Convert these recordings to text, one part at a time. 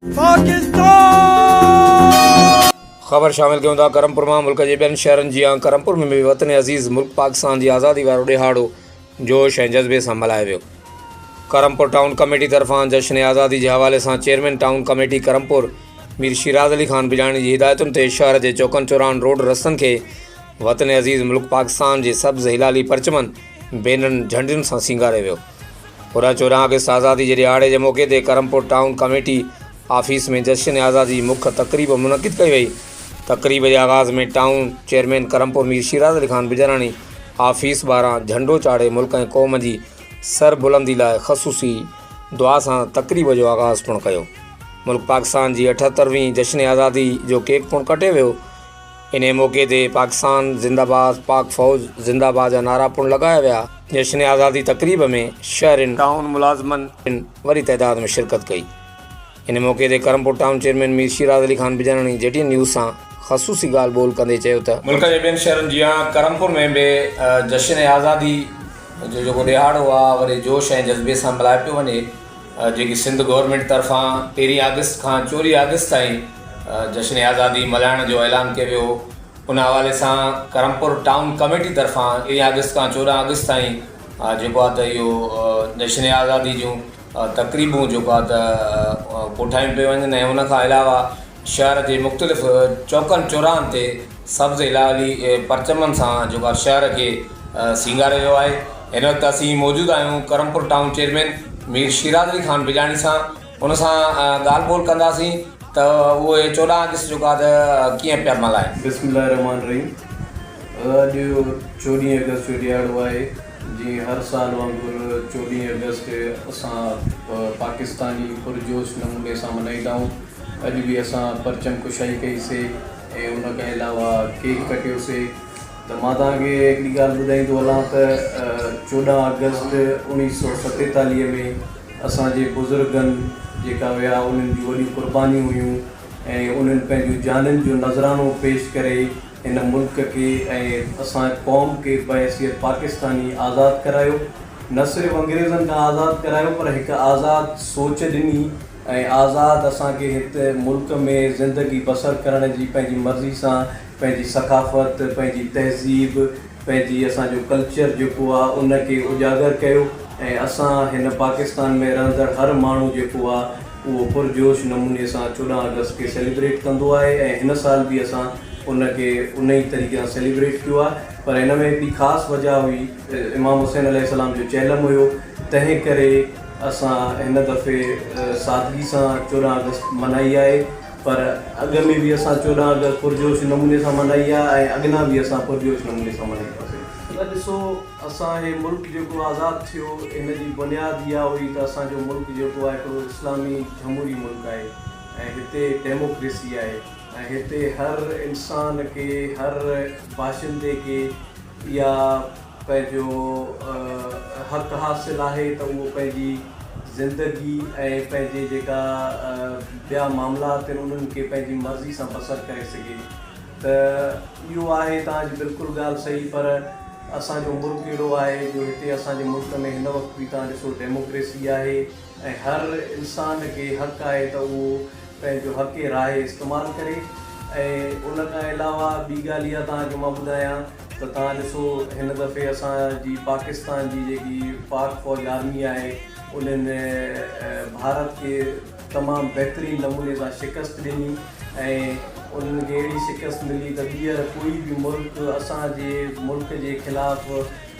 پاڪستان! خبر شامل ڪيون ٿا ڪرمپور مان ملڪ جي ٻين شهرن جيان ڪرمپور ۾ به وطن عزيز ملڪ پاڪستان جي آزادي وارو ڏهاڙو جوش ۽ جذبي سان ملهايو ويو. ڪرمپور ٽائون ڪميٽي طرفان جشن آزادي جي حوالي سان chairman town committee Karampur Mir Shiraz Ali Khan Bijani جي هدايتن تي شهر جي چوڪن چوراهن روڊ رستن کي وطن عزيز ملڪ پاڪستان جي سبز هلالي پرچمن بينرن جهنڊين سان سينگاريو ويو. هوڏانهن 14 آگسٽ آزادي جي ڏهاڙي جي موقعي تي ڪرمپور ٽائون ڪميٽي آفيس ۾ جشن آزادي جي مک تقريب منعقد ڪئي وئي. تقريب جي آغاز ۾ town chairman Karampur Mir Shiraz Ali Khan Bijarani office ٻاهران جهنڊو چاڙهي ملڪ ۽ قوم جي سربلندي لاء خصوصي دعا سان تقريب جو آغاز پڻ ڪيو. ملڪ پاڪستان جي 78 وين جشن آزادي جو ڪيڪ پڻ ڪٽيو ويو. انهيء موقعي تي پاڪستان زنده باد، پاڪ فوج زنده باد جا نعرا پڻ لڳايا ويا. جشن آزادي تقريب ۾ شهرين، ٽائون ملازمن وڏي تعداد ۾ شرڪت ڪئي. ان موقعي تي Karampur town chairman Mir Shiraz Ali Khan Bijarani G T N news سان خصوصي ڳالهه ٻولهه ڪندي چيو ته، ملڪ جي ٻين شهرن جيان ڪرمپور ۾ به جشن آزادي جو جيڪو ڏهاڙو آهي وڏي جوش ۽ جذبي سان ملهايو پيو وڃي. جيڪي سنڌ گورنمينٽ طرفان 13 آگسٽ کان 24 آگسٽ تائين جشن آزادي ملهائڻ جو اعلان ڪيو ويو هو ان حوالي سان ڪرمپور ٽائون ڪميٽي طرفان 13 آگسٽ کان 14 آگسٽ تائين جيڪو آهي ته اهو جشن آزادي جون تقريبون جيڪو آهي ته ڪوٺايون پيون وڃن ۽ ان کان علاوه شهر جي مختلف چوڪن چوراهن تي سبز هلالي پرچمن سان جيڪو آهي شهر کي سينگاريو ويو آهي. هن وقت اسين موجود آهيون ڪرمپور ٽائون چيئرمين مير شيراز علي خان بجاڻي سان ان سان ڳالهه ٻولهه ڪنداسين ته اهي 14 آگسٽ جيڪو آهي ته ڪيئن پيا ملهائين. بسم الله الرحمٰن الرحيم اڄ 14 آگسٽ جو ڏهاڙو آهي جيئن هر سال وانگر 14 آگسٽ اسان پاڪستاني پرجوش نموني سان ملهائيندا آهيون اڄ به اسان پرچم ڪشائي ڪئي سي ۽ ان کان علاوه ڪيڪ ڪٽيو سي ته مان توهان کي هڪڙي ڳالهه ٻڌائيندو هلان ته 14 آگسٽ 1947 ۾ اسان جي بزرگن جيڪا ويا انهن جون وڏيون قربانيون هيون ۽ انهن پنهنجون جانين جو نذرانو پيش ڪري هن ملڪ کي ۽ اسان قوم کي بحيثيت پاڪستاني آزاد ڪرايو نه صرف انگريزن کان آزاد ڪرايو پر هڪ آزاد سوچ ڏني ۽ آزاد اسان کي هت ملڪ ۾ زندگي بسر ڪرڻ جي پنهنجي مرضي سان پنهنجي ثقافت پنهنجي تهذيب پنهنجي اسان جو ڪلچر جيڪو آ ان کي اجاگر ڪيو ۽ اسان هن پاڪستان ۾ رهندڙ هر ماڻهو جيڪو آ اهو پرجوش نموني سان 14 آگسٽ کي سيليبريٽ ڪندو آهي ۽ هن سال به اسان ان کي ان ئي طريقي سان سيليبريٽ ڪيو آ پر هن ۾ هڪڙي خاص وجه هئي امام حسين عليه السلام جو چهلم هيو تنهن ڪري اسان هن دفعي سادگي سان 14 آگسٽ ملهائي آهي پر اڳ ۾ به اسان 14 آگسٽ پرجوش نموني سان ملهائي آهي ۽ اڳنا به اسان پرجوش نموني سان ملهائينداسين. ته ڏسو اسان هي ملڪ جيڪو آزاد ٿيو ان جي بنياد اها هئي ته اسان جو ملڪ جيڪو آهي هڪڙو اسلامي جهموري ملڪ آهي ۽ هتي ڊيموڪريسي آهي ۽ هتي هر انسان کي هر باشندي کي اها پنهنجو حق حاصل آهي ته اهو پنهنجي زندگي ۽ پنهنجي جيڪا ٻيا معاملات آهن انهن کي پنهنجي مرضي سان بسر ڪري سگهي ته اهو آهي توهان جي بلڪل ڳالهه صحيح پر اسان جو ملڪ اهڙو آهي جو هتي اسان جي ملڪ ۾ هن وقت به توهان ڏسو ڊيموڪريسي آهي ۽ هر انسان کي حق آهي ته اهو پنهنجو حق راء استعمال ڪري ۽ ان کان علاوه ٻي ڳالهه اها توهان کي مان ٻڌايان ته توهان ڏسو هن دفعي اسان جي پاڪستان جي جيڪي پاڪ فوج آرمي آهي انهن ڀارت کي تمام بهترين نموني سان شڪست ڏني ۽ انهن کي اهڙي شڪست ملي ته ٻيهر ڪوئي به ملڪ اسان جي ملڪ جي خلاف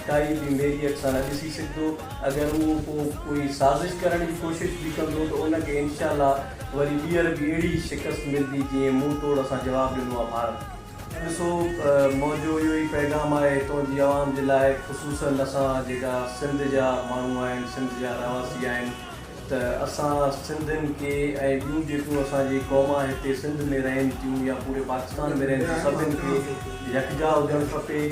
ڪائي به ميري اک سان نه ڏسي سگهندو اگر اهو ڪو ڪوئي سازش ڪرڻ جي ڪوشش به ڪندو ته ان کي انشاء الله وري ٻيهر به اهڙي ئي شڪست ملندي جيئن منهن ٽوڙ اسان جواب ڏنو آهي ڀارت کي. ڏسو منهنجو اهو ئي پيغام آهي هتون جي عوام جي لاء خصوصن اسان جيڪا سنڌ جا ماڻهو آهن سنڌ جا رهواسي آهن ته اسان سنڌين کي ۽ ٻيون جيڪيون اسان جي قومان هتي سنڌ ۾ رهن ٿيون يا پوري پاڪستان ۾ رهن ٿيون سڀن کي يڪجا هجڻ کپي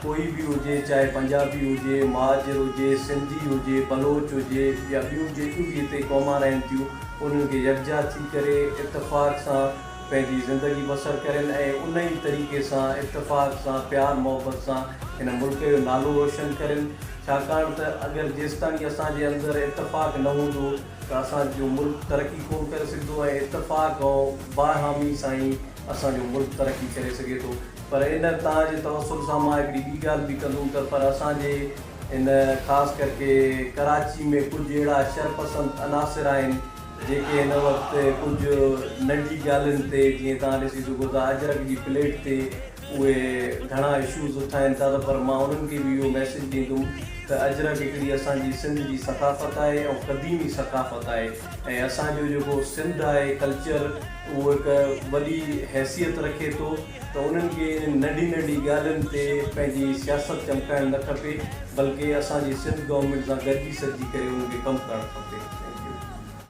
ڪوئي به هجي چاهي پنجابي هجي، مهاجر هجي، سنڌي هجي، بلوچ هجي يا ٻيون جيڪيون به هتي قومان رهن ٿيون انهن کي يڪجا ٿي ڪري اتفاق سان پنهنجي زندگي بسر ڪرين ۽ ان ئي طريقي سان اتفاق سان پيار محبت سان هن ملڪ جو نالو روشن ڪرين ڇاڪاڻ ته اگر جيستاڻي اسان جي اندر اتفاق نه هوندو. ته اسان جو ملڪ ترقي ڪونه ڪري سگهندو ۽ اتفاق ۽ باهمي سان ئي اسان جو ملڪ ترقي ڪري سگهي ٿو پر ان توهان جي توسل سان مان هڪڙي ٻي ڳالهه به ڪندم ته پر اسان جي ان خاص ڪرڪي ڪراچي ۾ ڪجهه اهڙا شرپسند عناصر آهن جيڪي هن وقت ڪجهه ننڍي ڳالهين تي جيئن توهان ڏسي سگهو ٿا اجرڪ جي پليٽ تي اهي گهڻا اشوز اٿائين ٿا ته پر مان انهن کي به اهو ميسيج ڏيندم ته اجرڪ هڪڙي اسان جي سنڌ جي ثقافت آهي ۽ قديمي ثقافت آهي ۽ اسان جو جيڪو سنڌ آهي ڪلچر اهو هڪ وڏي حيثيت رکي ٿو ته انهن کي انهن ننڍي ننڍي ڳالهين تي پنهنجي سياست چمڪائڻ نه کپي بلڪه اسان جي سنڌ گورنمينٽ سان گڏجي سڏجي ڪري انهن کي ڪم ڪرڻ کپي.